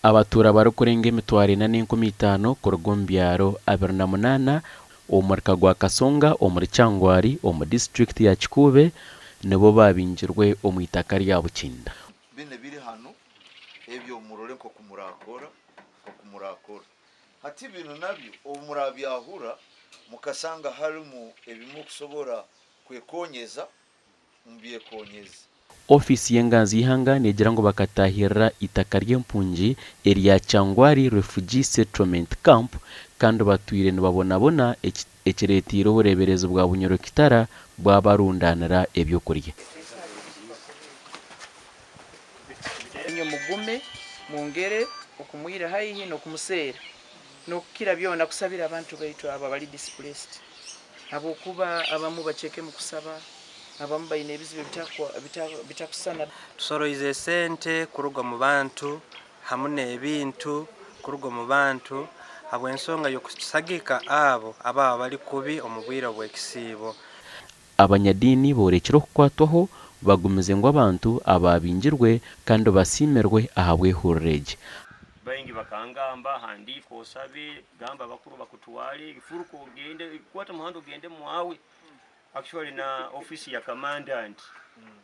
Abatuura barikurenga 4500 kuruga omu byaro 28 omu muruka gwa Kasonga omuri Kyangwali omu disiturikiti ya Kikuube nibo baabingirwe omu itaka rya Bukinda. Binu ebiri hanu ebyo murole nk'oku murakora, nk'oku murakora. Hati binu nabyo obu murabyahura mukasanga harimu ebimukusobora kwekonyeza, mubyekonyeze. Ofiisi y'enganzi y'eihanga neegira ngu bakataahirira eitaka ry'empungi erya Kyangwali Refugee Settlement Camp kandi batwire nibabonabona ekireeteire obureeberezi bwa Bunyoro Kitara bwabarundaanira eby'okurya. Inywe mugume, mwongere okumwirra haihi n'okumuseera, n'okukira byona kusabira abantu baitu abo abali displaced habwokuba abamu bacekemu kusaba. Abamu baine ebizibu ebitakusisana. Tusoroize esente kuruga omu bantu hamu n'ebintu kuruga omu bantu habw'ensonga y'okusagika abo ababa bali kubi omu bwire obw'ekisiibo. Abanyadiini boorekire okukwatwaho bagumize ngu abantu abaabingirwe kandi basiimirwe ahabw'ehurura egi. Baingi bakangamba, Handiika osabe, gamba abakuru bakutwale, furuka ogende, kwata omuhanda ogende mwawe. Actually na office ya commandant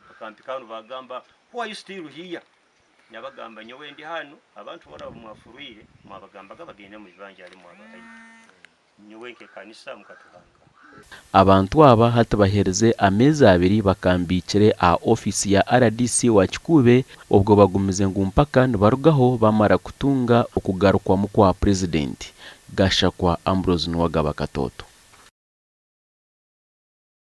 bakampika hanu bagamba who are you still here? Nabagamba nyowe ndi hanu abantu boona abu mwafurwire mwabagambaga bagende omu bibanja hali mwabahayo nyowe nk'ekanisa mukatuha nkaha? Abantu aba hati baherize ameezi abiri bakambiikire aha ofiisi ya rdc wa Kikuube obwo bagumize ngu mpaka nibarugaho bamara kutunga okugarukwamu kwa Purezidenti, Gashakwa Ambrose Nuwagaba Katooto.